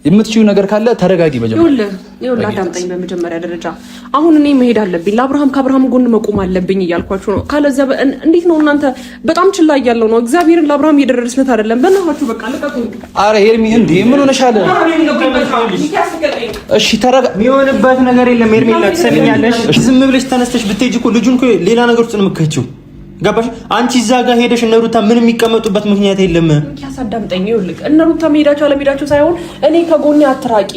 የምትችይው ነገር ካለ ተረጋጊ። መጀመሪያ ይኸውልህ አዳምጠኝ። በመጀመሪያ ደረጃ አሁን እኔ መሄድ አለብኝ ለአብርሃም፣ ከአብርሃም ጎን መቆም አለብኝ እያልኳችሁ ነው። ካለዚያ እንዴት ነው እናንተ በጣም ችላ እያለው ነው። እግዚአብሔርን ለአብርሃም እየደረስለት አይደለም። በእናታችሁ በቃ ልቀቁኝ። አረ ሄርሚ እንዴ ምን ሆነሻል? እሺ ተረጋ። የሚሆንበት ነገር የለም ሄርሜላ፣ ትሰሚኛለሽ? ዝም ብለሽ ተነስተሽ ብትሄጂ እኮ ልጁን እኮ ሌላ ነገር ውስጥ ነው የምትከቺው። ገባሽ? አንቺ እዛ ጋር ሄደሽ እነ ሩታ ምን የሚቀመጡበት ምክንያት የለም። ያሳዳምጠኝ ይኸውልህ፣ እነ ሩታ መሄዳቸው አለመሄዳቸው ሳይሆን እኔ ከጎኔ አትራቂ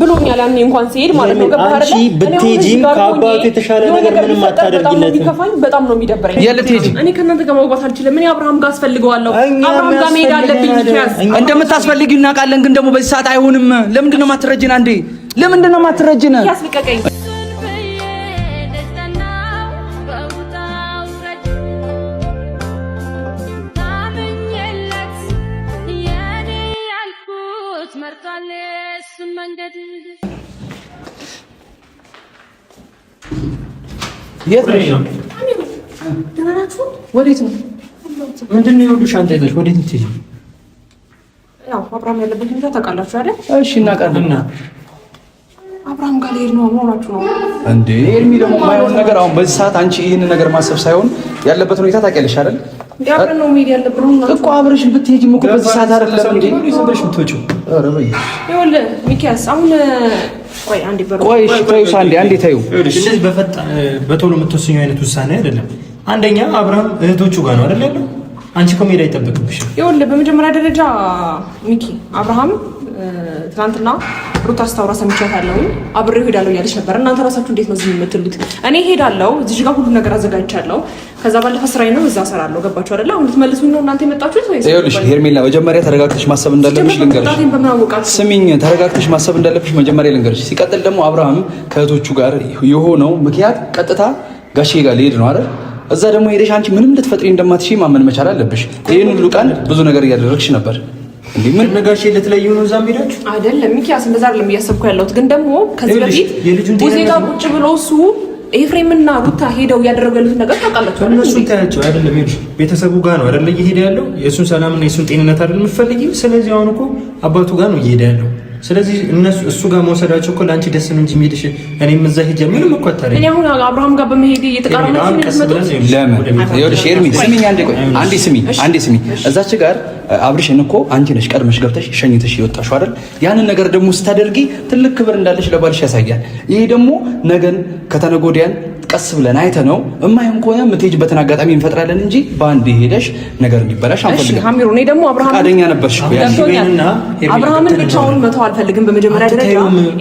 ብሎኛል። ያኔ እንኳን ሲሄድ ማለት ነው። ገባህ አይደል? አንቺ ብትሄጂም ከአባቱ የተሻለ ነገር ምንም አታደርጊለትም። ቢከፋኝ በጣም ነው የሚደብረኝ። እኔ ከእናንተ ጋር መግባት አልችልም። እኔ አብርሃም ጋር አስፈልገዋለሁ። አብርሃም ጋር መሄድ አለብኝ። እንደምታስፈልጊው እናውቃለን፣ ግን ደግሞ በዚህ ሰዓት አይሆንም። ለምንድን ነው የማትረጂን? አንዴ ለምንድን ነው የማትረጂን? ያስልቀቀኝ። የት ነው? ወዴት ነው? ምንድን ነው የሁሉ ሻንጣ ይዘሽ ወዴት ልትሄጂ? ያው አብርሃም ያለበት ሁኔታ ታውቃላችሁ አይደል? እሺ እናውቃለን። አብርሃም ጋር ልሄድ ነው። መሆናችሁ ነው እንዴ? ኤርሚ ደግሞ የማይሆን ነገር አሁን በዚህ ሰዓት አንቺ ይህን ነገር ማሰብ ሳይሆን ያለበት ሁኔታ ታውቂያለሽ አይደል? አብረን ነው መሄድ ያለብን እኮ አብረሽ ብትሄጂም እኮ በዚህ ሰዓት አይደለም እንዴ? ዝም ብለሽ የምትወጪው። ኧረ በይ ይኸውልህ ሚኪያስ አሁን ቆይ አንዴ በሩ ቆይ እሺ ተይው፣ አንዴ አንዴ ተይው። እንደዚህ በቶሎ የምትወስኚው አይነት ውሳኔ አይደለም። አንደኛ አብርሃም እህቶቹ ጋር ነው አይደል ያለው። አንቺ እኮ መሄድ አይጠበቅብሽም። ይኸውልህ በመጀመሪያ ደረጃ ሚኪ አብርሃም ትናንትና ሩታ ስታወራ ሰምቻታለሁ። አብሬው ሄዳለሁ እያለች ነበር። እናንተ ራሳችሁ እንዴት ነው ዝም የምትሉት? እኔ ሄዳለሁ፣ እዚህ ጋር ሁሉ ነገር አዘጋጅቻለሁ። ከዛ ባለፈ ስራዬ ነው፣ እዛ እሰራለሁ። ገባችሁ አይደለ? አሁን ልትመልሱኝ ነው እናንተ የመጣችሁት ወይስ? ይኸውልሽ ሄርሜላ፣ መጀመሪያ ተረጋግተሽ ማሰብ እንዳለብሽ ልንገርሽ። ስሚኝ፣ ተረጋግተሽ ማሰብ እንዳለብሽ መጀመሪያ ልንገርሽ። ሲቀጥል ደግሞ አብርሃም ከእህቶቹ ጋር የሆነው ምክንያት ቀጥታ ጋሼ ጋር ሊሄድ ነው አይደል? እዛ ደግሞ ሄደሽ አንቺ ምንም ልትፈጥሪ እንደማትሽ ማመን መቻል አለብሽ። ይህን ሁሉ ቀን ብዙ ነገር እያደረግሽ ነበር። ምን ነጋሽ ልትለዩ ነው እዛም ሄዳችሁ አይደለም? ሚኪያስ እንደዛ አይደለም እያሰብኩ ያለሁት። ግን ደግሞ ከዚህ በፊት ቡዜ ጋር ቁጭ ብሎ እሱ ኤፍሬምና ሩታ ሄደው እያደረጉ ያሉት ነገር ታውቃላችሁ። እነሱን ታያቸው አይደለም? ይኸውልሽ ቤተሰቡ ጋር ነው አይደለ እየሄደ ያለው። የእሱን ሰላምና የእሱን ጤንነት አይደለም የምትፈልጊው። ስለዚህ አሁን እኮ አባቱ ጋር ነው እየሄደ ያለው። ስለዚህ እነሱ እሱ ጋር መውሰዳቸው እኮ ለአንቺ ደስ ነው እንጂ የሚልሽ እኔም እዛ ሄጄ ምንም እኮ አታረጊም። እኔ አሁን አብርሃም ጋር በመሄድ እየተቃረነች ነው። ለምን ይኸውልሽ ኤርሚ ስሚኝ፣ አንዴ ቆይ፣ አንዴ ስሚኝ፣ አንዴ ስሚኝ። እዛች ጋር አብርሽን እኮ አንቺ ነሽ ቀድመሽ ገብተሽ ሸኝተሽ የወጣሽው አይደል? ያንን ነገር ደግሞ ስታደርጊ ትልቅ ክብር እንዳለሽ ለባልሽ ያሳያል። ይሄ ደግሞ ነገን ከተነገ ወዲያን ቀስ ብለን አይተ ነው እማይሆን ከሆነ የምትሄጂበትን አጋጣሚ እንፈጥራለን እንጂ በአንድ ሄደሽ ነገር እንዲበላሽ አንፈልግም። ሀሚሩ እኔ ደግሞ አብርሃም ፈቃደኛ ነበርሽ እኮ ያልሽኝ። አብርሃምን ብቻውን መተው አልፈልግም። በመጀመሪያ ደረጃ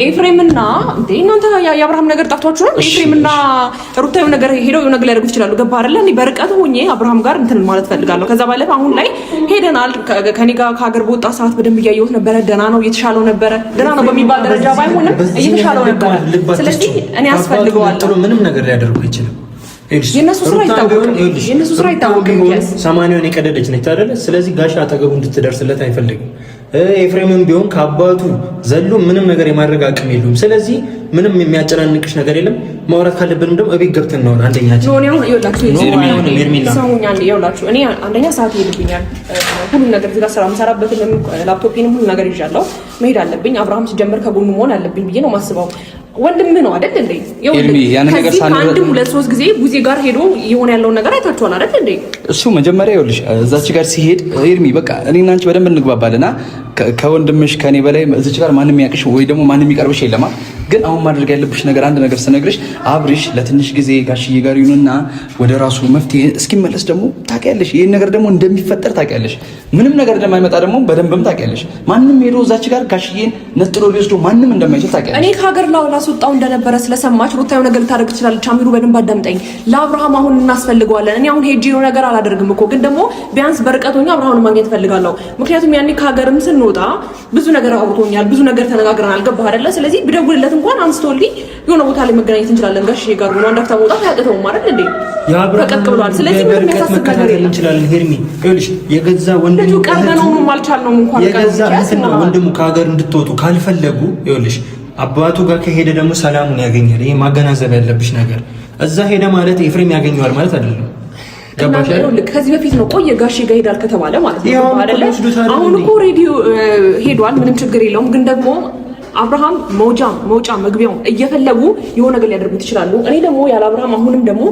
ኤፍሬምና እንዴ እናንተ የአብርሃም ነገር ጠፍቷችሁ ነው። ኤፍሬምና ሩታ የሆነ ነገር ሄደው የሆነ ነገር ሊያደርጉት ይችላሉ። ገባ አይደለ? እኔ በርቀት ሆኜ አብርሃም ጋር እንትን ማለት ፈልጋለሁ። ከዛ ባለፈ አሁን ላይ ሄደናል። ከኔ ጋር ከሀገር በወጣ ሰዓት በደንብ እያየሁት ነበረ። ደህና ነው፣ እየተሻለው ነበረ። ደህና ነው በሚባል ደረጃ ባይሆንም እየተሻለው ነበረ። ስለዚህ እኔ አስፈልገዋለሁ። ምንም ነገር ሊያደርጉ አይችልም። የእነሱ ስራ አይታወቅም። የእነሱ ስራ አይታወቅም። ሰማንያውን የቀደደች ነች አይደለ? ስለዚህ ጋሽ አጠገቡ እንድትደርስለት አይፈልግም። ኤፍሬምም ቢሆን ከአባቱ ዘሎ ምንም ነገር የማድረግ አቅም የለውም። ስለዚህ ምንም የሚያጨናንቅሽ ነገር የለም። ማውራት ካለብንም ደግሞ እቤት ገብተን ነው። አንደኛችን ይኸውላችሁ፣ እኔ አንደኛ ሰዓት ይሄድብኛል። ሁሉም ነገር እዚህ ጋር ስራ የምሰራበትንም ላፕቶፔንም ሁሉ ነገር ይዣለሁ፣ መሄድ አለብኝ። አብርሃም ሲጀምር ከጎኑ መሆን አለብኝ ብዬ ነው የማስበው። ወንድም ነው አይደል እንዴ? ከዚህ ከአንድም ሁለት ሶስት ጊዜ ቡዜ ጋር ሄዶ የሆነ ያለውን ነገር አይታችኋል አይደል እንዴ? እሱ መጀመሪያ ይኸውልሽ እዛች ጋር ሲሄድ ኤርሚ በቃ እኔና አንቺ በደንብ እንግባባለና ከወንድምሽ ከኔ በላይ እዚች ጋር ማንም ያውቅሽ ወይ ደግሞ ማንም ይቀርብሽ የለማ። ግን አሁን ማድረግ ያለብሽ ነገር አንድ ነገር ስነግርሽ አብርሽ ለትንሽ ጊዜ ጋሽዬ ጋር ይሁንና ወደ ራሱ መፍትሄ እስኪመለስ ደግሞ ታውቂያለሽ፣ ይሄን ነገር ደግሞ እንደሚፈጠር ታውቂያለሽ። ምንም ነገር እንደማይመጣ ደግሞ በደንብም ታውቂያለሽ። ማንም ሄዶ እዛች ጋር ጋሽዬን ነጥሎ ሊወስዶ ማንም እንደማይችል ታውቂያለሽ። እኔ ከሀገር ላስወጣው እንደነበረ ስለሰማች ሩታ የሆነ ነገር ልታደርግ ትችላለች። አሚሩ በደንብ አዳምጠኝ። ለአብርሃም አሁን እናስፈልገዋለን። እኔ አሁን ሄጄ የሆነ ነገር አላደርግም እኮ ግን ደግሞ ቢያንስ በርቀት ሆኜ አብርሃምን ማግኘት እፈልጋለሁ። ምክንያቱም ያኔ ከሀገርም ስንወጣ ብዙ ነገር አውርቶኛል፣ ብዙ ነገር ተነጋግረናል። ገባህ አይደለ? ስለዚህ ብደውልለት እንኳን አንስቶልኝ የሆነ ቦታ ላይ መገናኘት እንችላለን። ጋሽዬ ጋር ሆኖ አንድ አፍታ መውጣት አያቅተውም አይደል እንዴ? ፈቀቅ ብሏል። ስለዚህ ምንም የሚያሳስብ ነገር የለም። እንችላለን። ሄርሚ ይኸውልሽ፣ የገዛ ወንድሙ ቀርበነውም አልቻልነውም እንኳን የገዛ ወንድሙ ከሀገር እንድትወጡ ካልፈለጉ ይኸውልሽ አባቱ ጋር ከሄደ ደግሞ ሰላሙን ያገኛል። ይሄ ማገናዘብ ያለብሽ ነገር። እዛ ሄደ ማለት ኤፍሬም ያገኘዋል ማለት አይደለም። ከዚህ በፊት ነው ቆየ ጋሼ ጋር ሄዳል ከተባለ ማለት ነው አይደለ? አሁን እኮ already ሄዷል፣ ምንም ችግር የለውም። ግን ደግሞ አብርሃም መውጫ መግቢያውን እየፈለጉ የሆነ ነገር ሊያደርጉት ይችላሉ። እኔ ደግሞ ያለ አብርሃም አሁንም ደግሞ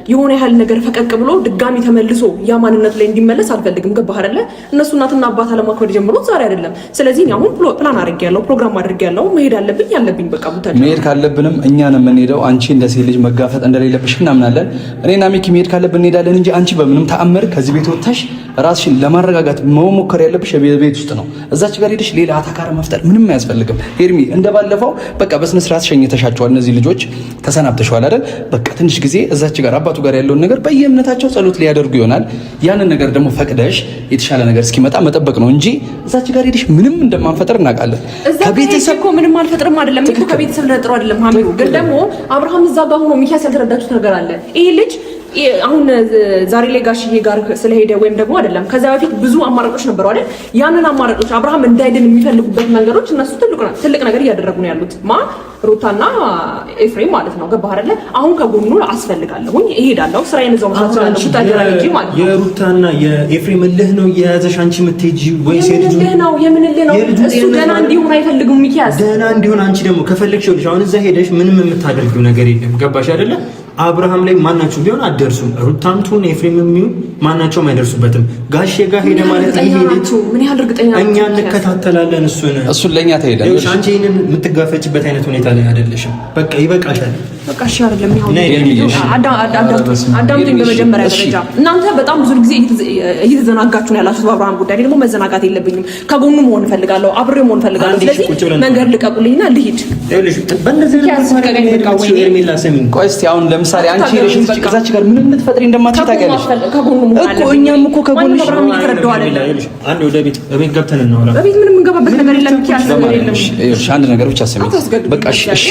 የሆነ ያህል ነገር ፈቀቅ ብሎ ድጋሚ ተመልሶ ያ ማንነቱ ላይ እንዲመለስ አልፈልግም። ገባህ አይደለ? እነሱ እናትና አባት አለማክበር ጀምሮት ዛሬ አይደለም። ስለዚህ እኔ አሁን ፕላን አድርጌያለሁ፣ ፕሮግራም አድርጌያለሁ። መሄድ አለብኝ ያለብኝ በቃ ቦታ መሄድ ካለብንም እኛ ነው የምንሄደው። አንቺ እንደ ሴት ልጅ መጋፈጥ እንደሌለብሽ እናምናለን። እኔና ሚኪ መሄድ ካለብን እንሄዳለን እንጂ አንቺ በምንም ተአምር ከዚህ ቤት ወጥተሽ ራስሽን ለማረጋጋት መሞከር ያለብሽ ቤት ውስጥ ነው። እዛች ጋር ሄደሽ ሌላ አታካራ መፍጠር ምንም አያስፈልግም። ኤርሚ እንደባለፈው በቃ በስነ ስርዓት ሸኝተሻቸዋል። እነዚህ ልጆች ተሰናብተሸዋል አይደል? በቃ ትንሽ ጊዜ እዛች ጋር አባቱ ጋር ያለውን ነገር በየእምነታቸው ጸሎት ሊያደርጉ ይሆናል። ያንን ነገር ደግሞ ፈቅደሽ የተሻለ ነገር እስኪመጣ መጠበቅ ነው እንጂ እዛች ጋር ሄደሽ ምንም እንደማንፈጥር እናውቃለን። ከቤተሰብ እኮ ምንም አልፈጥርም አይደለም እኮ ከቤተሰብ ለጥሩ አይደለም ሀሚሩ። ግን ደግሞ አብርሃም እዛ ጋር ሆኖ ሚኪያስ ያልተረዳችሁት ነገር አለ። ይሄ ልጅ አሁን ዛሬ ላይ ጋሽዬ ጋር ስለሄደ ወይም ደግሞ አይደለም፣ ከዛ በፊት ብዙ አማራጮች ነበሩ አይደል? ያንን አማራጮች አብርሃም እንዳይድን የሚፈልጉበት መንገዶች እነሱ ትልቅ ነገር እያደረጉ ነው ያሉት። ማ ሩታና ኤፍሬም ማለት ነው። ገባህ አይደለ? አሁን ከጎኑ አስፈልጋለሁኝ፣ እሄዳለሁ፣ ስራዬን እዛው መስራት እችላለሁ። ቡታጀራ ሄጄ ማለት ነው። የሩታና የኤፍሬም እልህ ነው የያዘሽ አንቺ የምትሄጂው ወይስ የልጁ ነው? የምን እልህ ነው? እሱ ገና እንዲሆን አይፈልግም ሚኪያስ፣ ደህና እንዲሆን። አንቺ ደግሞ ከፈለግሽ ይኸውልሽ፣ አሁን እዛ ሄደሽ ምንም የምታደርጊው ነገር የለም። ገባሽ አይደለ? አብርሃም ላይ ማናቸው ቢሆን አደርሱም። ሩታም ትሁን ኤፍሬምም ይሁን ማናቸውም አይደርሱበትም። ጋሼ ጋር ሄደ ማለት ይሄ ምን ያህል እርግጠኛ እኛ እንከታተላለን። እሱን ለኛ ተሄደ። አንቺ ይሄንን የምትጋፈጭበት አይነት ሁኔታ ላይ አይደለሽም። በቃ ይበቃሻል። በቃ እሺ፣ አይደለም አዳምጡኝ። በመጀመሪያ ደረጃ እናንተ በጣም ብዙ ጊዜ እየተዘናጋችሁ ነው ያላችሁት በአብርሃም ጉዳይ። ደግሞ መዘናጋት የለብኝም። ከጎኑ መሆን እፈልጋለሁ፣ አብሬው መሆን እፈልጋለሁ። ስለዚህ መንገድ ልቀቁልኝና ልሂድ። ቆይ እስኪ አሁን ለምሳሌ አንቺ ሄደሽ እዛች ጋር ምንም ልትፈጥሪ እንደማትችይ ታውቂያለሽ እኮ። እኛም እኮ ከጎንሽ አንድ ወደ ቤት ቤት ገብተን እናወራ። በቤት ምንም የምንገባበት ነገር የለም። አንድ ነገር ብቻ ስሚኝ፣ በቃ እሺ፣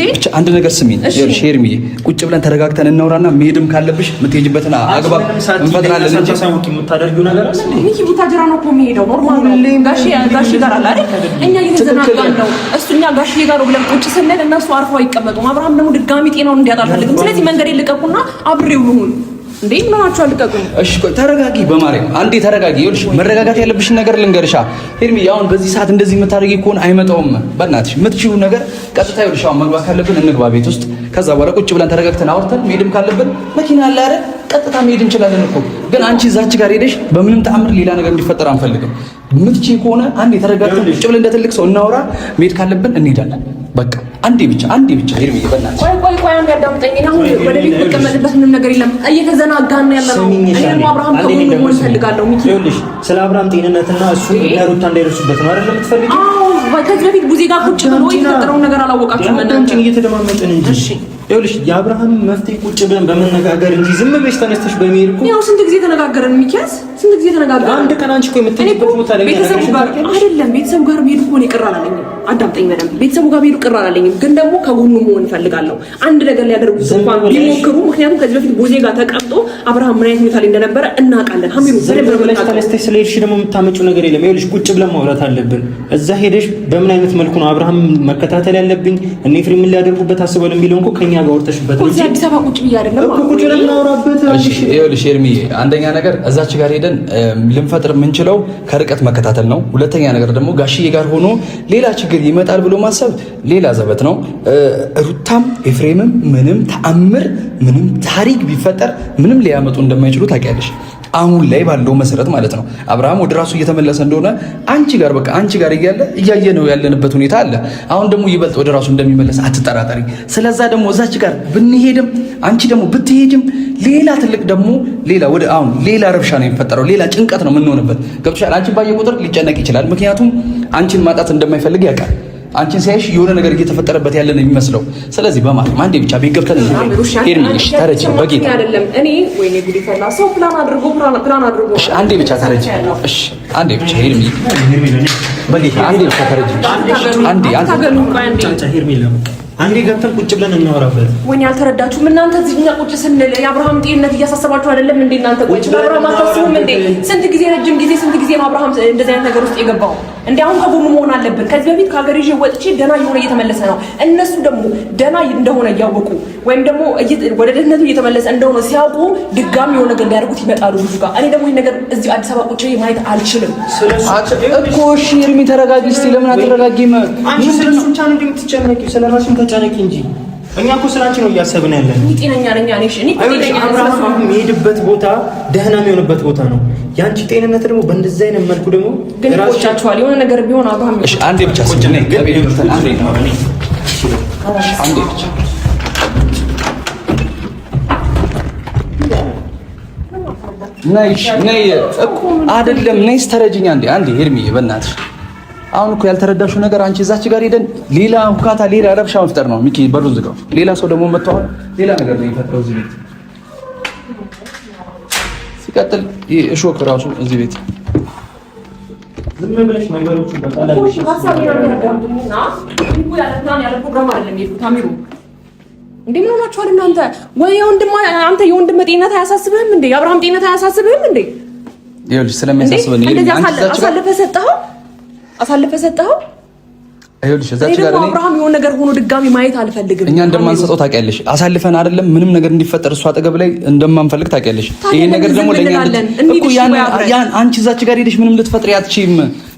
ብቻ አንድ ነገር ስሚኝ። ይኸውልሽ ሄርሚዬ ቁጭ ብለን ተረጋግተን እናውራና መሄድም ካለብሽ የምትሄጂበትን አግባብ እንፈጥራለን እንጂ የምታደርጊው ነገር አለ። ሚኪ ቡታጅራ ነው እኮ የሚሄደው። normal ነው። ጋሼ ጋሼ ጋር አለ አይደል? እኛ እየተዘናጋን ነው። እሱ እኛ ጋሼ ጋር ነው ብለን ቁጭ ስንል እነሱ አርፈው አይቀመጡም። አብርሃም ደግሞ ድጋሚ ጤናውን እንዲያጣ አልፈልግም። ስለዚህ መንገድ ልቀቁና አብሬው ልሁን። እንዴ ምን ሆናችሁ? ልቀቁኝ። እሺ ቆይ ተረጋጊ፣ በማርያም አንዴ ተረጋጊ። ይኸውልሽ መረጋጋት ያለብሽን ነገር ልንገርሻ ሄርሚ፣ አሁን በዚህ ሰዓት እንደዚህ የምታደርጊ ከሆነ አይመጣውም። በእናትሽ የምትችይው ነገር ቀጥታ ይኸውልሽ፣ አሁን መግባት ካለብን እንግባ ቤት ውስጥ። ከዛ በኋላ ቁጭ ብለን ተረጋግተን አውርተን መሄድም ካለብን መኪና አለ አይደል? ቀጥታ መሄድ እንችላለን እኮ። ግን አንቺ እዛች ጋር ሄደሽ በምንም ተአምር ሌላ ነገር እንዲፈጠር አንፈልግም። የምትችይው ከሆነ አንዴ ተረጋግተን ቁጭ ብለን እንደ ትልቅ ሰው እናውራ። መሄድ ካለብን እንሄዳለን። በቃ አንዴ ብቻ አንዴ ብቻ ሄርሚ፣ በእናትሽ ቆይ ቆይ ቆይ፣ አንዴ አዳምጠኝ። አሁን ወደ ቤት መቀመጥበት ምንም ነገር የለም። እየተዘናጋን ነው ያለነው። እኔ ደግሞ አብርሃም ከጎኑ መሆን እፈልጋለሁ። ሚኪ ይኸውልሽ፣ ስለ አብርሃም ጤንነትና እሱ እና ሩታ እንዳይደርሱበት ነው አይደል የምትፈልጊው? አዎ፣ ከዚህ በፊት ቡዜ ጋር ቁጭ ብሎ የተፈጠረውን ነገር አላወቃችሁም እናንተ። እየተደማመጥን እንጂ እሺ ይኸውልሽ የአብርሃም መፍትሄ ቁጭ ብለን በመነጋገር እንጂ ዝም ብለሽ ተነስተሽ በመሄድ እኮ ያው ስንት ጊዜ ተነጋገርን ሚኪያስ፣ ስንት ጊዜ ተነጋገርን። አንድ ቀን አንቺ እኮ የምትሄጂበት ቦታ ላይ ቤተሰቡ ጋር አይደለም፣ ቤተሰቡ ጋር መሄድ እኮ እኔ ቅር አላለኝም። አዳምጠኝ በደንብ። ቤተሰቡ ጋር መሄዱ ቅር አላለኝም፣ ግን ደግሞ ከጎኑ መሆን እፈልጋለሁ። አንድ ነገር ሊያደርጉት እንኳን ቢሞክሩ፣ ምክንያቱም ከዚህ በፊት ቦዜ ጋር ተቀምጦ አብርሃም ምን አይነት ሁኔታ ላይ እንደነበረ እናውቃለን። ሀሚሩ በደንብ ብለሽ ተነስተሽ ስለሄድሽ ደግሞ የምታመጪው ነገር የለም። ይኸውልሽ ቁጭ ብለን ማውራት አለብን። እዛ ሄደሽ በምን አይነት መልኩ ነው አብርሃም መከታተል ያለብኝ እኔ ኤፍሬም ምን ሊያደርጉበት አስበው የሚለውን እኮ ከኛ ጋር አውርተሽበት ነው። እዚህ አዲስ አበባ ቁጭ ብዬ አይደለም እኮ ቁጭ ብለን እናወራበት። እሺ ይኸውልሽ ኤርሚዬ፣ አንደኛ ነገር እዛች ጋር ሄደን ልንፈጥር የምንችለው ከርቀት መከታተል ነው። ሁለተኛ ነገር ደግሞ ጋሽዬ ጋር ሆኖ ሌላ ችግር ይመጣል ብሎ ማሰብ ሌላ ዘበት ነው። ሩታም ኤፍሬምም ምንም ተአምር ምንም ታሪክ ቢፈጠር ምንም ሊያመጡ እንደማይችሉ ታውቂያለሽ። አሁን ላይ ባለው መሰረት ማለት ነው። አብርሃም ወደ ራሱ እየተመለሰ እንደሆነ አንቺ ጋር በቃ አንቺ ጋር እያለ እያየ ነው ያለንበት ሁኔታ አለ። አሁን ደግሞ ይበልጥ ወደ ራሱ እንደሚመለስ አትጠራጠሪ። ስለዛ ደግሞ እዛች ጋር ብንሄድም አንቺ ደግሞ ብትሄጅም ሌላ ትልቅ ደግሞ ሌላ ወደ አሁን ሌላ ረብሻ ነው የሚፈጠረው፣ ሌላ ጭንቀት ነው የምንሆንበት። ገብቶሻል? አንቺን ባየ ቁጥር ሊጨነቅ ይችላል። ምክንያቱም አንቺን ማጣት እንደማይፈልግ ያውቃል። አንቺን ሲያይሽ የሆነ ነገር እየተፈጠረበት ያለ ነው የሚመስለው። ስለዚህ በማርያም አንዴ ብቻ ቤት ገብተን ሄርሚሽ ተረጂ፣ በጌታ አይደለም እኔ ወይኔ ጉድ ፈላ። ሰው ፕላን አድርጎ ፕላን አድርጎ እሺ፣ አንዴ ብቻ ተረጂ። እሺ፣ አንዴ ብቻ ሄርሚ፣ በጌታ አንዴ ብቻ ተረጂ። አንዴ አንዴ አንዴ ገብተን ቁጭ ብለን እናወራበት። ወይኔ አልተረዳችሁም እናንተ። እዚህ እኛ ቁጭ ስንል የአብርሃም ጤንነት እያሳሰባችሁ አይደለም እንዴ? እናንተ ቆይ አብርሃም አታስቡም እንዴ? ስንት ጊዜ ረጅም ጊዜ ስንት ጊዜ ነው አብርሃም እንደዚህ አይነት ነገር ውስጥ የገባው? እንዴ አሁን ከጎኑ መሆን አለብን። ከዚህ በፊት ከሀገር ይዤ ወጥቼ ደህና እየሆነ እየተመለሰ ነው። እነሱ ደግሞ ደህና እንደሆነ እያወቁ ወይም ደግሞ ወደ ደህንነቱ እየተመለሰ እንደሆነ ሲያውቁ ድጋሚ የሆነ ነገር ሊያደርጉት ይመጣሉ ብዙ ጋር። እኔ ደግሞ ይሄን ነገር እዚህ አዲስ አበባ ቁጭ ማየት አልችልም እኮ። እሺ ኤርሚ ተረጋጊ እስቲ። ለምን አትረጋጊም? አንቺ ስለሱ ብቻ ነው እንደምትጨነቂው፣ ስለ ራስሽም ተጨነቂ እንጂ። እኛ እኮ ስለ አንቺ ነው እያሰብን ያለን። እኔ ጤነኛ ነኝ። እኔ እሺ፣ እኔ ጤነኛ ነኝ። አብርሃም የሚሄድበት ቦታ ደህና የሚሆንበት ቦታ ነው። የአንቺ ጤንነት ደግሞ በእንደዚህ አይነት መልኩ ደግሞ ግን ይቆጫቸዋል። የሆነ ነገር ቢሆን አብርሃም እሺ፣ አንዴ ብቻ አንዴ ብቻ ነይ ነይ እኮ አይደለም፣ ነይ ተረጅኝ። አንዴ አንዴ ሄርሚ በእናትሽ አሁን እኮ ያልተረዳሽው ነገር አንቺ እዛች ጋር ሄደን ሌላ ሁካታ፣ ሌላ ረብሻ መፍጠር ነው። ሚኪ በሩን ዝጋው። ሌላ ሰው ደግሞ መጥቶ አሁን ሌላ ነገር ነው የሚፈጥረው እዚህ ቤት። ሲቀጥል ይሄ እሾክ ራሱ እዚህ ቤት ዝም ብለሽ ነገሮችን እንዴ ምን ሆናችኋል እናንተ? ወይ የወንድም አንተ የወንድም ጤንነት አያሳስብህም እንዴ? የአብርሃም ጤንነት አያሳስብህም እንዴ? ይኸውልሽ ስለሚያሳስበን ነው። አሳልፈህ ሰጠኸው፣ አሳልፈህ ሰጠኸው። ይኸውልሽ እዛች ጋር እኔ አብርሃም የሆነ ነገር ሆኖ ድጋሚ ማየት አልፈልግም። እኛ እንደማንሰጠው ታውቂያለሽ። አሳልፈን አይደለም ምንም ነገር እንዲፈጠር እሱ አጠገብ ላይ እንደማንፈልግ ታውቂያለሽ። ይሄን ነገር ደግሞ ለኛ እኮ ያን አንቺ እዛች ጋር ሄደሽ ምንም ልትፈጥሪ አትችይም።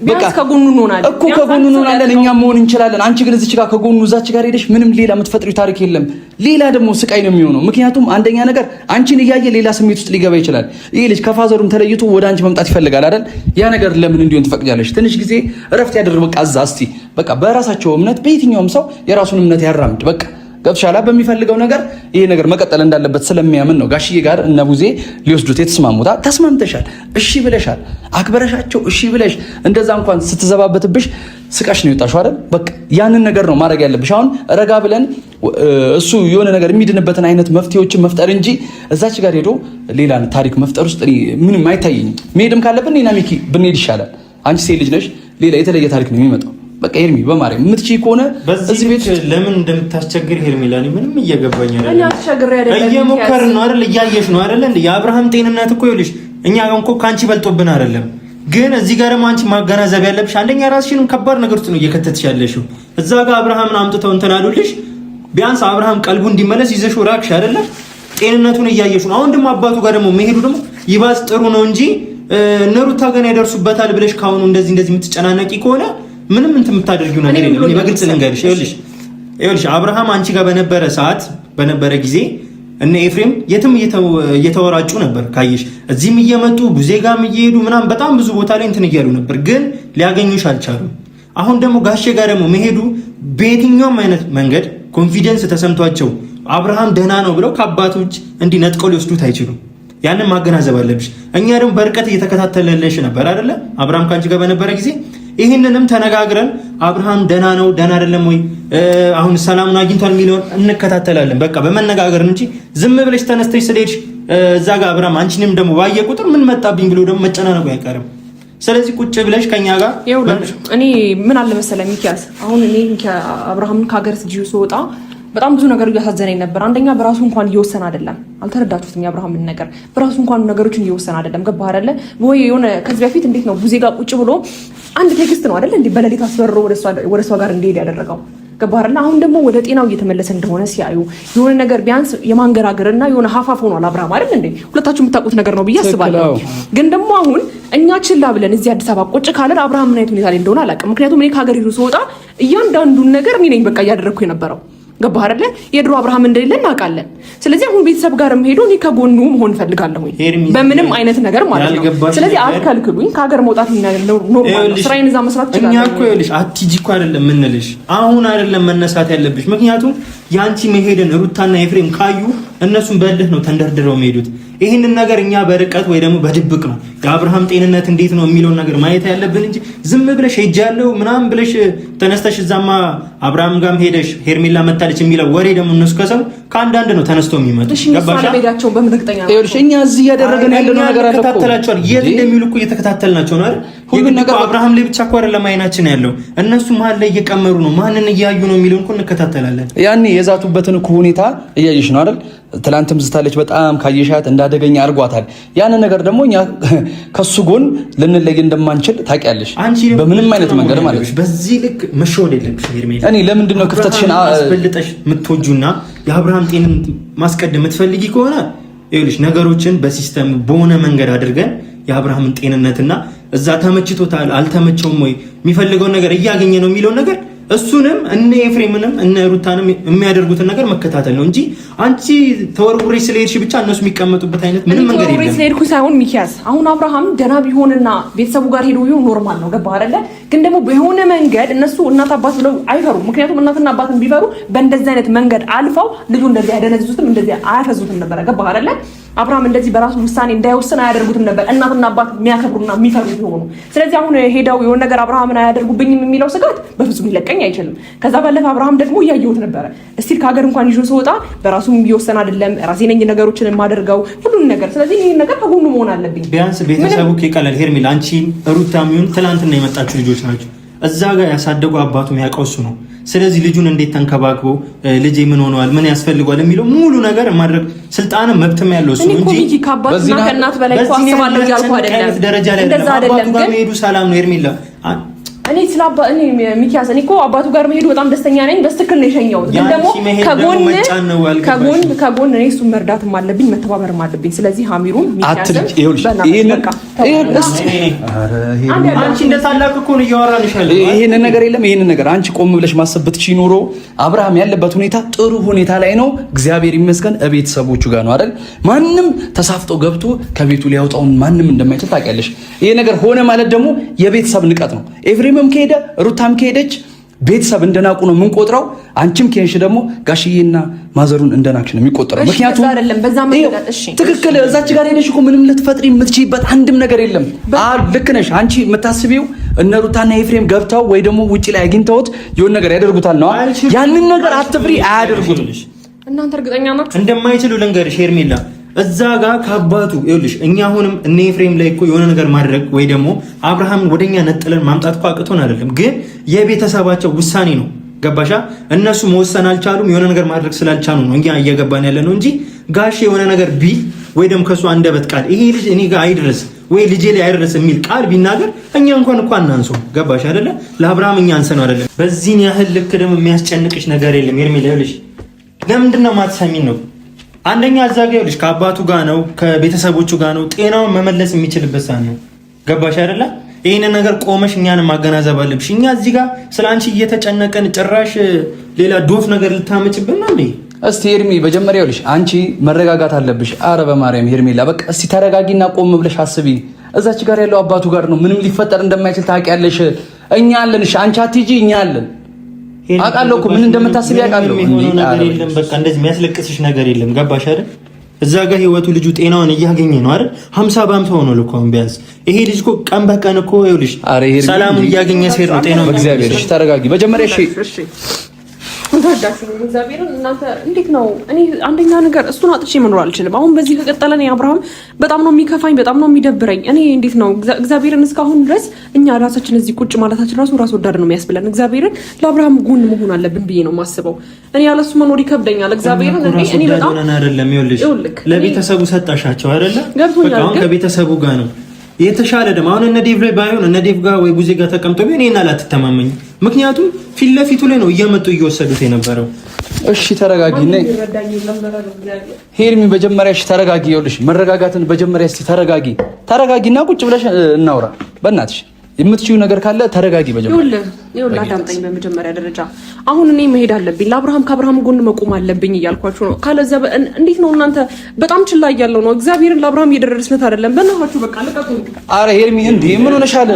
በቃ ከጎኑ እንሆናለን እኮ ከጎኑ እንሆናለን፣ እኛ መሆን እንችላለን። አንቺ ግን እዚች ጋር ከጎኑ እዛች ጋር ሄደሽ ምንም ሌላ የምትፈጥሪው ታሪክ የለም። ሌላ ደግሞ ስቃይ ነው የሚሆነው። ምክንያቱም አንደኛ ነገር አንቺን እያየ ሌላ ስሜት ውስጥ ሊገባ ይችላል። ይሄ ልጅ ከፋዘሩም ተለይቶ ወደ አንቺ መምጣት ይፈልጋል አይደል? ያ ነገር ለምን እንዲሆን ትፈቅጃለሽ? ትንሽ ጊዜ እረፍት ያደርግ። በቃ እዛ እስቲ በቃ በራሳቸው እምነት በየትኛውም ሰው የራሱን እምነት ያራምድ። በቃ ገብቶሻል። በሚፈልገው ነገር ይሄ ነገር መቀጠል እንዳለበት ስለሚያምን ነው ጋሽዬ ጋር እነ ቡዜ ሊወስዱት የተስማሙት። ተስማምተሻል፣ እሺ ብለሻል፣ አክብረሻቸው እሺ ብለሽ እንደዛ እንኳን ስትዘባበትብሽ ስቃሽ ነው የወጣሽው አይደል? በቃ ያንን ነገር ነው ማድረግ ያለብሽ። አሁን ረጋ ብለን እሱ የሆነ ነገር የሚድንበትን አይነት መፍትሄዎችን መፍጠር እንጂ እዛች ጋር ሄዶ ሌላ ታሪክ መፍጠር ውስጥ ምንም አይታየኝም። መሄድም ካለብን እኔና ሚኪ ብንሄድ ይሻላል። አንቺ ሴት ልጅ ነሽ፣ ሌላ የተለየ ታሪክ ነው የሚመጣው። በቃ ሄርሚ በማርያም የምትችይ ከሆነ እዚህ ቤት ለምን እንደምታስቸግር ሄርሚ ለኔ ምንም እየገባኝ አይደለም። እየሞከርን ነው አይደል? እያየሽ ነው አይደል? እንደ የአብርሃም ጤንነት እኮ ይኸውልሽ፣ እኛ እኮ ከአንቺ በልጦብን አይደለም። ግን እዚህ ጋር ደግሞ አንቺ ማገናዘብ ያለብሽ አንደኛ ራስሽንም ከባድ ነገር ውስጥ ነው እየከተትሽ ያለሽው። እዛ ጋር አብርሃምን አምጥተው እንትን አሉልሽ። ቢያንስ አብርሃም ቀልቡ እንዲመለስ ይዘሽው ራቅሽ አይደለ? ጤንነቱን እያየሽ ነው። አሁን ደግሞ አባቱ ጋር ደግሞ መሄዱ ደግሞ ይባስ ጥሩ ነው እንጂ እነ ሩታ ገና ይደርሱበታል ብለሽ ካሁኑ እንደዚህ እንደዚህ የምትጨናነቂ ከሆነ ምንም እንትን የምታደርጊው ነገር የለም። እኔ በግልጽ ልንገርሽ፣ ይኸውልሽ ይኸውልሽ አብርሃም አንቺ ጋር በነበረ ሰዓት በነበረ ጊዜ እነ ኤፍሬም የትም እየተወራጩ ነበር። ካየሽ እዚህም እየመጡ ቡዜ ጋርም እየሄዱ ምናምን በጣም ብዙ ቦታ ላይ እንትን እያሉ ነበር፣ ግን ሊያገኙሽ አልቻሉም። አሁን ደግሞ ጋሼ ጋር ደግሞ መሄዱ በየትኛውም አይነት መንገድ confidence ተሰምቷቸው አብርሃም ደህና ነው ብለው ከአባቶች እንዲህ ነጥቀው ሊወስዱት አይችሉም። ያንን ማገናዘብ አለብሽ። እኛ ደግሞ በርቀት እየተከታተለልሽ ነበር አይደለ? አብርሃም ከአንቺ ጋር በነበረ ጊዜ ይህንንም ተነጋግረን አብርሃም ደህና ነው ደህና አይደለም ወይ አሁን ሰላሙን አግኝቷል የሚለውን እንከታተላለን። በቃ በመነጋገር እንጂ ዝም ብለሽ ተነስተሽ ስለሄድሽ እዛ ጋር አብርሃም አንቺንም ደግሞ ባየ ቁጥር ምን መጣብኝ ብሎ ደግሞ መጨናነቁ አይቀርም። ስለዚህ ቁጭ ብለሽ ከኛ ጋር እኔ ምን አለ መሰለህ ሚኪያስ፣ አሁን እኔ አብርሃምን ከሀገር ስወጣ በጣም ብዙ ነገር እያሳዘነኝ ነበር። አንደኛ በራሱ እንኳን እየወሰነ አይደለም። አልተረዳችሁትም? የአብርሃምን ነገር በራሱ እንኳን ነገሮችን እየወሰነ አይደለም። ገባህ አይደለ ወይ? የሆነ ከዚህ በፊት እንዴት ነው ቡዜ ጋር ቁጭ ብሎ አንድ text ነው አይደለ እንዴ በሌሊት አስበርሮ ወደ እሷ ጋር እንዲሄድ ያደረገው። ገባህ አይደለ? አሁን ደግሞ ወደ ጤናው እየተመለሰ እንደሆነ ሲያዩ የሆነ ነገር ቢያንስ የማንገራገርና የሆነ ሀፋፍ ሆኗል አብርሃም አይደል እንዴ? ሁለታችሁ የምታውቁት ነገር ነው ብዬ አስባለሁ። ግን ደግሞ አሁን እኛ ችላ ብለን እዚህ አዲስ አበባ ቁጭ ካለን አብርሃም ምን አይነት ሁኔታ ላይ እንደሆነ አላውቅም። ምክንያቱም እኔ ከሀገር ሄዶ ስወጣ እያንዳንዱን ነገር እኔ ነኝ በቃ እያደረግኩ የነበረው። ገባህ አይደለ? የድሮ አብርሃም እንደሌለ እናውቃለን። ስለዚህ አሁን ቤተሰብ ጋርም ሄዶ እኔ ከጎኑ መሆን እፈልጋለሁ፣ በምንም አይነት ነገር ማለት ነው። ስለዚህ አትከልክሉኝ፣ ከሀገር መውጣት normal ነው። ስራዬን እዛ መስራት እችላለሁ። እኛ እኮ ይኸውልሽ አትሂጂ እኮ አይደለም የምንልሽ፣ አሁን አይደለም መነሳት ያለብሽ። ምክንያቱም የአንቺ መሄድን ሩታና ኤፍሬም ካዩ እነሱን በልህ ነው ተንደርድረው የሚሄዱት። ይህንን ነገር እኛ በርቀት ወይ ደግሞ በድብቅ ነው የአብርሃም ጤንነት እንዴት ነው የሚለውን ነገር ማየት ያለብን እንጂ ዝም ብለሽ ሄጃለሁ ምናምን ብለሽ ተነስተሽ እዛማ አብርሃም ጋርም ሄደሽ ሄርሜላ መታለች የሚለው ወሬ ደግሞ እነሱ ከሰሙ ከአንዳንድ ነው ተነስቶ የሚመጡ። እኛ እዚህ እያደረግን ያለነው ነገር አለ እኮ ተከታተላቸዋል። የት እንደሚውሉ እኮ እየተከታተልናቸው ነው አይደል? ሁሉን ነገር አብርሃም ላይ ብቻ እኮ አይደለም አይናችን ያለው፣ እነሱ መሀል ላይ እየቀመሩ ነው፣ ማንን እያዩ ነው የሚለውን እኮ እንከታተላለን። ያኔ የዛቱበትን እኮ ሁኔታ እያየሽ ነው አይደል? ትላንትም ዝታለች በጣም ካየሻት እንዳደገኛ አድርጓታል። ያንን ነገር ደግሞ እኛ ከሱ ጎን ልንለይ እንደማንችል ታውቂያለሽ። በምንም አይነት መንገድ ማለት ነው። በዚህ ልክ መሸወድ የለብሽም ሄርሜላ። እኔ ለምንድን ነው ክፍተትሽን አስበልጠሽ የምትወጂውና የአብርሃም ጤንን ማስቀደም የምትፈልጊ ከሆነ ይኸውልሽ ነገሮችን በ system በሆነ መንገድ አድርገን የአብርሃምን ጤንነትና እዛ ተመችቶታል አልተመቸውም ወይ የሚፈልገውን ነገር እያገኘ ነው የሚለውን ነገር እሱንም እነ ኤፍሬምንም እነ ሩታንም የሚያደርጉትን ነገር መከታተል ነው እንጂ አንቺ ተወርውሬ ስለሄድሽ ብቻ እነሱ የሚቀመጡበት አይነት ምንም መንገድ የለም። ስለሄድኩ ሳይሆን ሚኪያስ፣ አሁን አብርሃም ደህና ቢሆንና ቤተሰቡ ጋር ሄዶ ቢሆን normal ነው። ገባህ አይደለ? ግን ደግሞ በሆነ መንገድ እነሱ እናት አባት ብለው አይፈሩም። ምክንያቱም እናትና አባትን ቢፈሩ በእንደዚህ አይነት መንገድ አልፈው ልጁ እንደዚህ አያደነዝዙትም፣ እንደዚህ አያፈዙትም ነበረ። ገባህ አይደለ? አብርሃም እንደዚህ በራሱ ውሳኔ እንዳይወስን አያደርጉትም ነበር፣ እናትና አባት የሚያከብሩና የሚፈሩ ቢሆኑ። ስለዚህ አሁን ሄደው የሆነ ነገር አብርሃምን አያደርጉብኝም የሚለው ስጋት በፍጹም ሊለቀኝ አይችልም። ከዛ ባለፈ አብርሃም ደግሞ እያየሁት ነበረ። እስቲል ከሀገር እንኳን ይዞ ስወጣ በራሱ እየወሰን አይደለም፣ ራሴ ነኝ ነገሮችን የማደርገው ሁሉን ነገር። ስለዚህ ይህን ነገር ከጎኑ መሆን አለብኝ። ቢያንስ ቤተሰቡ ይቀላል። ሄርሜላ አንቺ ሩታ የሚሆን ትናንትና የመጣችሁ ልጆች ናቸው። እዛ ጋር ያሳደጉ አባቱ የሚያውቀው እሱ ነው። ስለዚህ ልጁን እንዴት ተንከባክቦ ልጄ ምን ሆነዋል፣ ምን ያስፈልገዋል የሚለው ሙሉ ነገር ማድረግ ስልጣንም መብትም ያለው እሱ እንጂ ከአባትና ከእናት በላይ እኮ አስባለሁ እያልኩ አይደለም። ደረጃ ላይ አባቱ ጋር መሄዱ ሰላም ነው ሄርሜላ። እኔ ስለ አባ እኔ ሚኪያስ እኔ እኮ አባቱ ጋር መሄዱ በጣም ደስተኛ ነኝ። በትክክል ነው የሸኘሁት። ግን ደግሞ ከጎን ከጎን ከጎን እኔ እሱን መርዳትም አለብኝ መተባበርም አለብኝ። ስለዚህ ሀሚሩም ሚኪያስም አንቺ እንደ ታላቅ እኮ ነው እያወራንሽ ያለው። ይሄንን ነገር የለም ይሄንን ነገር አንቺ ቆም ብለሽ ማሰብ ብትችይ ኖሮ አብርሃም ያለበት ሁኔታ ጥሩ ሁኔታ ላይ ነው፣ እግዚአብሔር ይመስገን፣ እቤተሰቦቹ ጋር ነው አይደል? ማንም ተሳፍጦ ገብቶ ከቤቱ ሊያወጣውን ማንም እንደማይችል ታውቂያለሽ። ይሄ ነገር ሆነ ማለት ደግሞ የቤተሰብ ንቀት ነው። ኤፍሬምም ከሄደ ሩታም ከሄደች ቤተሰብ እንደናቁ ነው የምንቆጥረው። አንቺም ከሄድሽ ደግሞ ጋሽዬና ማዘሩን እንደናቅሽ ነው የሚቆጠረው። ምክንያቱም ትክክል እዛች ጋር ሄደሽ እኮ ምንም ልትፈጥሪ የምትችይበት አንድም ነገር የለም። ልክ ነሽ አንቺ የምታስቢው እነ ሩታና ኤፍሬም ገብተው ወይ ደግሞ ውጭ ላይ አግኝተውት የሆነ ነገር ያደርጉታል ነው። ያንን ነገር አትፍሪ፣ አያደርጉትም። እናንተ እርግጠኛ ናችሁ እንደማይችሉ ልንገርሽ ሄርሜላ እዛ ጋር ከአባቱ ይኸውልሽ፣ እኛ አሁንም እነ ኤፍሬም ላይ እኮ የሆነ ነገር ማድረግ ወይ ደግሞ አብርሃምን ወደኛ ነጥለን ማምጣት እኮ አቅቶን አይደለም፣ ግን የቤተሰባቸው ውሳኔ ነው። ገባሻ? እነሱ መወሰን አልቻሉም። የሆነ ነገር ማድረግ ስላልቻሉ ነው እኛ እየገባን ያለ ነው እንጂ ጋሽ የሆነ ነገር ቢል ወይ ደግሞ ከእሱ አንደበት ቃል ይሄ ልጅ እኔ ጋር አይድረስ ወይ ልጄ ላይ አይድረስ የሚል ቃል ቢናገር እኛ እንኳን እኮ አናንሰው። ገባሽ አይደለ? ለአብርሃም እኛ አንሰነው አይደለም። በዚህን ያህል ልክ ደግሞ የሚያስጨንቅሽ ነገር የለም። ሄርሜላ ይኸውልሽ፣ ለምንድን ነው የማትሰሚን ነው አንደኛ እዛ ጋ ይኸውልሽ ከአባቱ ጋር ነው፣ ከቤተሰቦቹ ጋር ነው። ጤናውን መመለስ የሚችልበት ሰዓት ነው። ገባሽ አይደለ? ይህንን ነገር ቆመሽ እኛን ማገናዘብ አለብሽ። እኛ እዚህ ጋር ስለ አንቺ እየተጨነቀን ጭራሽ ሌላ ዶፍ ነገር ልታመጭብን ነው እንዴ? እስቲ ሄርሚ መጀመሪያ ይኸውልሽ አንቺ መረጋጋት አለብሽ። አረ በማርያም ሄርሜላ በቃ እስቲ ተረጋጊና ቆም ብለሽ አስቢ። እዛች ጋር ያለው አባቱ ጋር ነው። ምንም ሊፈጠር እንደማይችል ታውቂያለሽ። እኛ አለን። እሺ አንቺ አትሂጂ፣ እኛ አለን። አውቃለሁ እኮ ምን እንደምታስቢ አውቃለሁ። ነገር የለም በቃ እንደዚህ የሚያስለቅስሽ ነገር የለም። ገባሽ አይደል? እዛ ጋር ህይወቱ ልጁ ጤናውን እያገኘ ነው አይደል? 50 በ50 ሆኖ ልኮ አሁን ቢያንስ ይሄ ልጅ እኮ ቀን በቀን እኮ ይኸውልሽ ሰላሙን እያገኘ ሲሄድ ነው ጤናውን። በእግዚአብሔር እሺ፣ ተረጋጊ መጀመሪያ። እሺ ተረዳችሁ እግዚአብሔርን እናንተ እንዴት ነው? እኔ አንደኛ ነገር እሱን አጥቼ መኖር አልችልም። አሁን በዚህ ከቀጠለ እኔ አብርሃም በጣም ነው የሚከፋኝ፣ በጣም ነው የሚደብረኝ። እኔ እንዴት ነው እግዚአብሔርን እስካሁን ድረስ እኛ ራሳችን እዚህ ቁጭ ማለታችን ራሱ ራስ ወዳድ ነው የሚያስብለን። እግዚአብሔርን ለአብርሃም ጎን መሆን አለብን ብዬ ነው የማስበው። እኔ ያለሱ መኖር ይከብደኛል። እግዚአብሔርን እኔ በጣም አይደለም ይኸውልሽ፣ ለቤተሰቡ ሰጣሻቸው አይደለ? ገብቶኛል። አሁን ከቤተሰቡ ጋር ነው የተሻለ ደግሞ አሁን እነ ዴቭ ላይ ባይሆን እነ ዴቭ ጋር ወይ ጉዜ ጋር ተቀምጦ ቢሆን ይሄን አላትተማመኝ። ምክንያቱም ፊት ለፊቱ ላይ ነው እየመጡ እየወሰዱት የነበረው። እሺ ተረጋጊ፣ ነይ ሄርሚ። መጀመሪያ እሺ ተረጋጊ። ይኸውልሽ መረጋጋትን መጀመሪያ እስቲ ተረጋጊ፣ ተረጋጊና ቁጭ ብለሽ እናውራ በእናትሽ የምትችይው ነገር ካለ ተረጋጊ። በመጀመሪያ ይኸውልህ አዳምጠኝ። በመጀመሪያ ደረጃ አሁን እኔ መሄድ አለብኝ ለአብርሃም፣ ከአብርሃም ጎን መቆም አለብኝ እያልኳችሁ ነው። ካለዚያ እንዴት ነው እናንተ በጣም ችላ እያለው ነው። እግዚአብሔርን ለአብርሃም እየደረስለት አይደለም። በእናታችሁ በቃ ልቀቁኝ። አረ ሄርሚ እንዴ ምን ሆነሻል?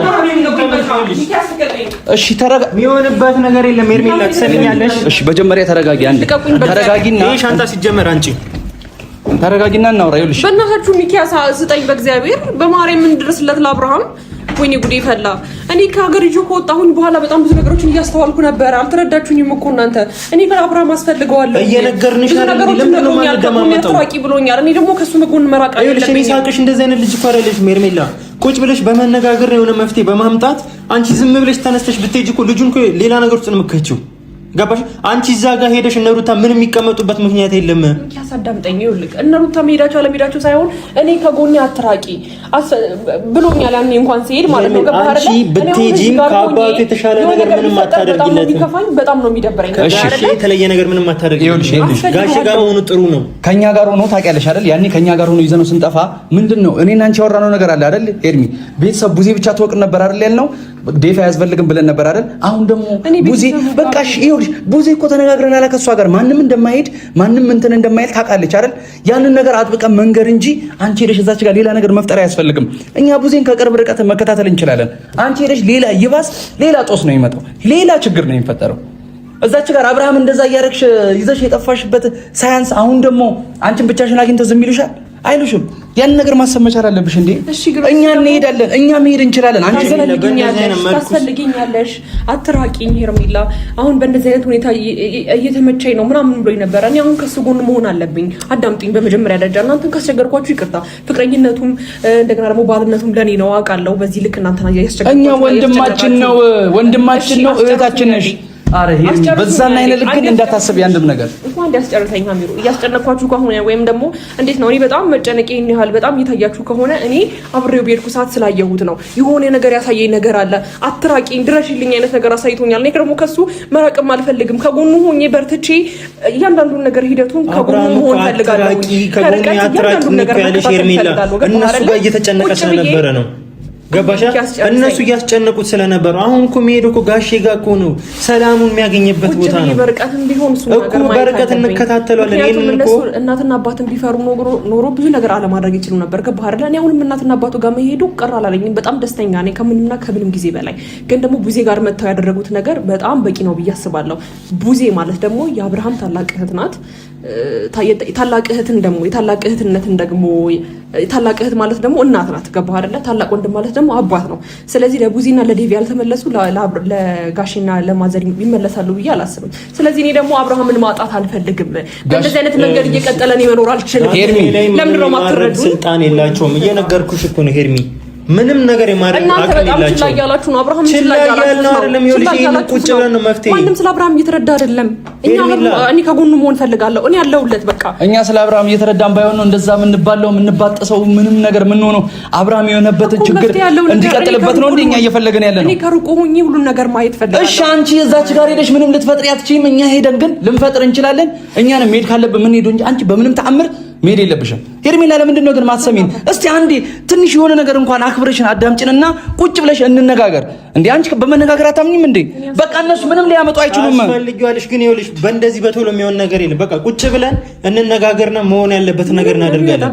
እሺ ተረጋ። የሚሆንበት ነገር የለም ሄርሜላ፣ ትሰሚኛለሽ? እሺ መጀመሪያ ተረጋጊ። አንዴ ተረጋጊና ይሄ ሻንጣ ሲጀመር አንቺ ተረጋጊና እናውራ። ይኸውልሽ በእናታችሁ ሚኪያስ ስጠኝ፣ በእግዚአብሔር በማርያም እንድረስለት ለአብርሃም ወይኔ ጉዴ ፈላ። እኔ ከሀገር ይዤ ከወጣሁኝ በኋላ በጣም ብዙ ነገሮችን እያስተዋልኩ ነበረ። አልተረዳችሁኝም እኮ እናንተ። እኔ ከአብርሃም አስፈልገዋለሁ እየነገርንሽ ነገሮችን ነግሮኛል፣ ከጎኔ አትራቂ ብሎኛል። እኔ ደግሞ ከሱ መጎን መራቅ አለብኝ። ሳቅሽ እንደዚህ አይነት ልጅ እኮ አይደለሽም ሄርሜላ። ቁጭ ብለሽ በመነጋገር የሆነ መፍትሄ በማምጣት አንቺ ዝም ብለሽ ተነስተሽ ብትሄጂ እኮ ልጁን እኮ ሌላ ነገር ውስጥ ነው የምትከቺው። ገባሽ? አንቺ እዛ ጋር ሄደሽ እነ ሩታ ምን የሚቀመጡበት ምክንያት የለም። ያሳዳምጠኝ ይኸውልህ፣ እነ ሩታ መሄዳቸው አለመሄዳቸው ሳይሆን እኔ ከጎኔ አትራቂ ብሎኛል። ያኔ እንኳን ሲሄድ ማለት ነው። ገባህ አይደል? አንቺ ብትሄጂም ከአባቱ የተሻለ ነገር ምንም አታደርጊለትም። በጣም ነው የሚደብረኝ። እሺ፣ የተለየ ነገር ምንም አታደርጊለትም። ጋሽ ጋር መሆኑ ጥሩ ነው። ከኛ ጋር ሆኖ ታውቂያለሽ አይደል? ያኔ ከኛ ጋር ሆኖ ይዘነው ስንጠፋ ምንድን ነው እኔና አንቺ ያወራነው ነገር አለ አይደል? ኤርሚ ቤተሰብ ቡዜ ብቻ ትወቅ ነበር አይደል ያልነው ዴፍ አያስፈልግም ብለን ነበር አይደል? አሁን ደግሞ ቡዜ በቃ እሺ፣ ይኸውልሽ ቡዜ እኮ ተነጋግረናል ከእሷ ጋር ማንም እንደማይሄድ ማንም እንትን እንደማይል ታውቃለች አይደል? ያንን ነገር አጥብቀን መንገር እንጂ አንቺ ሄደሽ እዛች ጋር ሌላ ነገር መፍጠር አያስፈልግም። እኛ ቡዜን ከቅርብ ርቀት መከታተል እንችላለን። አንቺ ሄደሽ ሌላ ይባስ ሌላ ጦስ ነው የሚመጣው፣ ሌላ ችግር ነው የሚፈጠረው። እዛች ጋር አብርሃም እንደዛ እያደረግሽ ይዘሽ የጠፋሽበት ሳያንስ አሁን ደግሞ አንቺን ብቻሽን አግኝተው ዝም ይሉሻል አይሉሽም። ያን ነገር ማሰብ መቻል አለብሽ። እንዴ እኛ እንሄዳለን፣ እኛ መሄድ እንችላለን። አንቺ ታስፈልጊኛለሽ፣ አትራቂኝ ሄርሜላ። አሁን በእንደዚህ አይነት ሁኔታ እየተመቸኝ ነው ምናምን ብሎኝ ነበረ። እኔ አሁን ከሱ ጎን መሆን አለብኝ። አዳምጡኝ። በመጀመሪያ ደረጃ እናንተን ካስቸገርኳችሁ ይቅርታ። ፍቅረኝነቱም እንደገና ደግሞ ባልነቱም ለእኔ ነው አውቃለሁ። በዚህ ልክ እናንተን እያስቸገርኳችሁ እኛ ወንድማችን ነው፣ ወንድማችን ነው፣ እህታችን ነሽ። አረ በዛና አይነት ልክ ግን እንዳታስብ ያንድም ነገር እንኳን እንዲያስጨርሰኝ አሚሩ እያስጨነቅኳችሁ ከሆነ ወይም ደግሞ እንዴት ነው እኔ በጣም መጨነቅ ይሄን ያህል በጣም እየታያችሁ ከሆነ እኔ አብሬው በሄድኩ ሰዓት ስላየሁት ነው። የሆነ ነገር ያሳየኝ ነገር አለ። አትራቂኝ፣ ድረሽልኝ አይነት ነገር አሳይቶኛል። እኔ ደግሞ ከሱ መራቅም አልፈልግም። ከጎኑ ሆኜ በርትቼ እያንዳንዱን ነገር ሂደቱን ከጎኑ መሆን ፈልጋለሁ። ከርቀት እያንዳንዱን ነገር መከታተል ፈልጋለሁ። እነሱ ጋር እየተጨነቀ ስለነበረ ነው ገባሻ? እነሱ እያስጨነቁት ስለነበሩ አሁን እኮ የሚሄደው እኮ ጋሼ ጋር እኮ ነው፣ ሰላሙን የሚያገኝበት ቦታ ነው። በርቀትም ቢሆን እሱ እኮ በርቀት እንከታተለዋለን። ይሄንን እኮ እናትና አባትን ቢፈሩ ኖሮ ብዙ ነገር አለማድረግ ይችሉ ነበር። ገባህ አይደለ? እኔ አሁንም እናትና አባቱ ጋር መሄዱ ቅር አላለኝም። በጣም ደስተኛ ነኝ ከምንምና ከምንም ጊዜ በላይ። ግን ደግሞ ቡዜ ጋር መጥተው ያደረጉት ነገር በጣም በቂ ነው ብዬ አስባለሁ። ቡዜ ማለት ደግሞ የአብርሃም ታላቅ እህት ናት። ታላቅ እህትን ደግሞ የታላቅ እህትነትን ደግሞ ታላቅ እህት ማለት ደግሞ እናት ናት። ገባህ አይደለ? ታላቅ ወንድም ማለት ደግሞ አባት ነው። ስለዚህ ለቡዚና ለዴቪ ያልተመለሱ ለጋሽና ለማዘር ይመለሳሉ ብዬ አላስብም። ስለዚህ እኔ ደግሞ አብርሃምን ማጣት አልፈልግም። በእንደዚህ አይነት መንገድ እየቀጠለ እኔ መኖር አልችልም። ለምንድን ነው የማትረዱት? ስልጣን የላቸውም። እየነገርኩሽ እኮ ነው ሄርሚ ምንም ነገር የማድረግ እናንተ በጣም ችላ እያላችሁ ነው። አብርሃም ችላ እያላችሁ ነው። አይደለም ይኸውልሽ፣ ይሄን ቁጭ ብለን ነው መፍትሄ። ማንም ስለ አብርሃም እየተረዳ አይደለም። እኛ እኔ ከጎኑ መሆን ፈልጋለሁ። እኔ ያለሁለት በቃ። እኛ ስለ አብርሃም እየተረዳን ባይሆን ነው እንደዛ የምንባለው የምንባጠሰው፣ ምንም ነገር የምንሆነው አብርሃም የሆነበትን ችግር እንዲቀጥልበት ነው እንዴ እኛ እየፈለገን ያለ ነው። እኔ ከሩቁ ሆኜ ሁሉን ነገር ማየት ፈልጋለሁ። እሺ አንቺ እዛች ጋር ሄደሽ ምንም ልትፈጥሪ አትችይም። እኛ ሄደን ግን ልንፈጥር እንችላለን። እኛንም መሄድ ካለብን ምን ሄዶ እንጂ አንቺ በምንም ተአምር መሄድ የለብሽም። ሄርሜላ ለምንድን ነው ግን ማትሰሚን? እስቲ አንዴ ትንሽ የሆነ ነገር እንኳን አክብረሽን አዳምጭንና ቁጭ ብለሽ እንነጋገር። እንዴ አንቺ በመነጋገር አታምኝም እንዴ? በቃ እነሱ ምንም ሊያመጡ አይችሉም። አስፈልጊዋለሽ ግን ይኸውልሽ፣ በእንደዚህ በቶሎ የሚሆን ነገር የለም። በቃ ቁጭ ብለን እንነጋገርና መሆን ያለበት ነገር እናደርጋለን።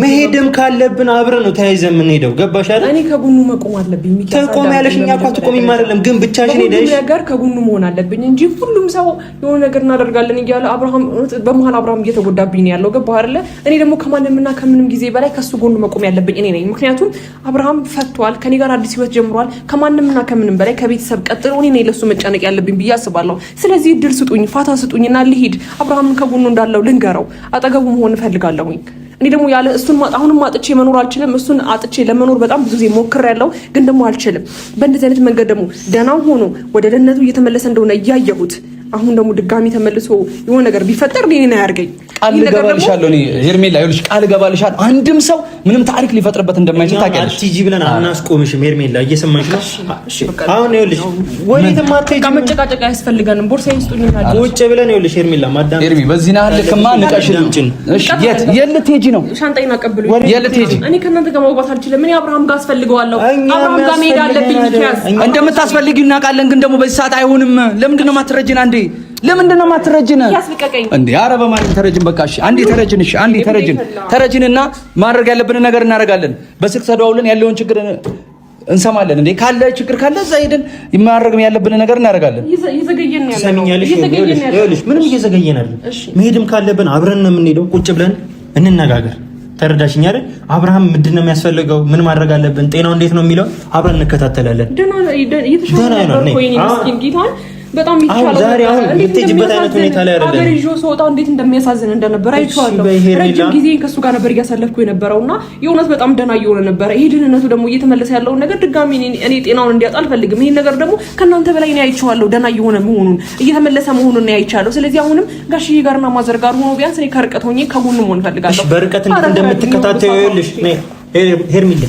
መሄድም ካለብን አብረን ነው ተያይዘን የምንሄደው። ገባሽ አይደል? እኔ ከጎኑ መቆም አለብኝ። ትቆሚያለሽ። እኛ እኮ አትቆሚም አይደለም፣ ግን ብቻሽን ሄደሽ ነገር ከጎኑ መሆን አለብኝ እንጂ ሁሉም ሰው የሆነ ነገር እናደርጋለን እያለ አብርሃም በመሀል አብርሃም እየተጎዳብኝ ነው ያለው። ገባህ አይደለ? እኔ ደግሞ ከማንምና ከምንም ጊዜ በላይ ከሱ ጎን መቆም ያለብኝ እኔ ነኝ። ምክንያቱም አብርሃም ፈቷል፣ ከኔ ጋር አዲስ ህይወት ጀምሯል። ከማንምና ከምንም በላይ ከቤተሰብ ቀጥሎ እኔ ነኝ ለሱ መጨነቅ ያለብኝ ብዬ አስባለሁ። ስለዚህ እድል ስጡኝ፣ ፋታ ስጡኝና ልሂድ። አብርሃምን ከጎኑ እንዳለው ልንገረው፣ አጠገቡ መሆን እፈልጋለሁኝ። እኔ ደግሞ ያለ እሱን አሁንም አጥቼ መኖር አልችልም። እሱን አጥቼ ለመኖር በጣም ብዙ ጊዜ ሞክሬያለሁ፣ ግን ደግሞ አልችልም። በእንደዚህ አይነት መንገድ ደግሞ ደህና ሆኖ ወደ ደህንነቱ እየተመለሰ እንደሆነ እያየሁት አሁን ደግሞ ድጋሚ ተመልሶ የሆነ ነገር ቢፈጠር እኔን አያርገኝ። ቃል እገባልሻለሁ እኔ ሄርሜላ፣ ይኸውልሽ ቃል እገባልሻለሁ አንድም ሰው ምንም ታሪክ ሊፈጥርበት እንደማይችል ታውቂያለሽ። አትሂጂ ብለን አናስቆምሽም ሄርሜላ፣ እየሰማሽ ነው። አሁን ይኸውልሽ ወዴትም አትሄጂም። መጨቃጨቅ አያስፈልገንም። ቦርሳዬን ስጡኝ። ቁጭ ብለን ይኸውልሽ ሄርሜላ፣ ማዳም ሄርሚ፣ በዚህ ናህል ልክማ ንቀሽ። እሺ የት የት ልትሄጂ ነው? ሻንጣዬን አቀብሉኝ። የት ልትሄጂ? እኔ ከእናንተ ጋር መግባት አልችልም። እኔ አብርሃም ጋር አስፈልገዋለሁ። አብርሃም ጋር መሄድ አለብኝ። እንደምታስፈልጊው እናውቃለን፣ ግን ደግሞ በዚህ ሰዓት አይሆንም። ለምንድን ነው የማትረጂን? አንዴ ለምንድን ነው የማትረጂን? እንዴ ኧረ በማርያም ተረጅን። በቃ እሺ፣ አንዴ ተረጅን። እሺ፣ አንዴ ተረጅን። ተረጅንና ማድረግ ያለብንን ነገር እናደርጋለን። በስልክ ተደዋውለን ያለውን ችግር እንሰማለን። እንዴ ካለ ችግር ካለ እዛ ሄደን ማድረግ ያለብንን ነገር እናደርጋለን። ትሰሚኛለሽ? ይኸውልሽ ምንም እየዘገየን አይደለም። መሄድም ካለብን አብረን ነው የምንሄደው። ቁጭ ብለን እንነጋገር። ተረዳሽኝ አይደል? አብርሃም ምንድን ነው የሚያስፈልገው፣ ምን ማድረግ አለብን፣ ጤናው እንዴት ነው የሚለው አብረን እንከታተላለን። ደህና ነው። በጣም ይቻላል። ዛሬ አሁን የምትሄጂበት አይነት ሁኔታ ላይ አይደለም። አገር ይዤው ስወጣ እንዴት እንደሚያሳዝን እንደነበረ አይቼዋለሁ። ረጅም ጊዜ ከእሱ ጋር ነበር እያሳለፍኩ የነበረውና የእውነት በጣም ደህና እየሆነ ነበረ። ይሄ ድህነቱ ደግሞ እየተመለሰ ያለውን ነገር ድጋሚ እኔ ጤናውን እንዲያጣ አልፈልግም። ይሄን ነገር ደግሞ ከእናንተ በላይ እኔ አይቼዋለሁ፣ ደህና እየሆነ መሆኑን እየተመለሰ መሆኑን አይቻለሁ። ስለዚህ አሁንም ጋሽዬ ጋርና ማዘር ጋር ሆኖ ቢያንስ እኔ ከርቀት ሆኜ ከጎኑ መሆን እፈልጋለሁ። በርቀት እንዴት እንደምትከታተዩ ይኸውልሽ፣ ሄርሚላ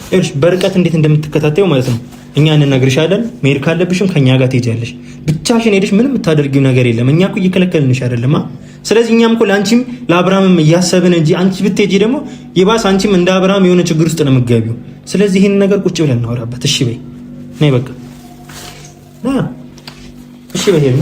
ይኸውልሽ፣ በርቀት እንዴት እንደምትከታተዩ ማለት ነው። እኛ እንነግርሻለን። መሄድ ካለብሽም ከኛ ጋር ትሄጃለሽ። ብቻሽን ሄደሽ ምንም የምታደርጊው ነገር የለም። እኛ እኮ እየከለከልንሽ አይደለም። ስለዚህ እኛም እኮ ለአንቺም ለአብርሃምም እያሰብን እንጂ አንቺ ብትሄጂ ደግሞ የባስ አንቺም እንደ አብርሃም የሆነ ችግር ውስጥ ነው የምትገቢው። ስለዚህ ይህን ነገር ቁጭ ብለን እናወራበት። እሺ በይ ነይ፣ በቃ እሺ በይ ሄርሚ።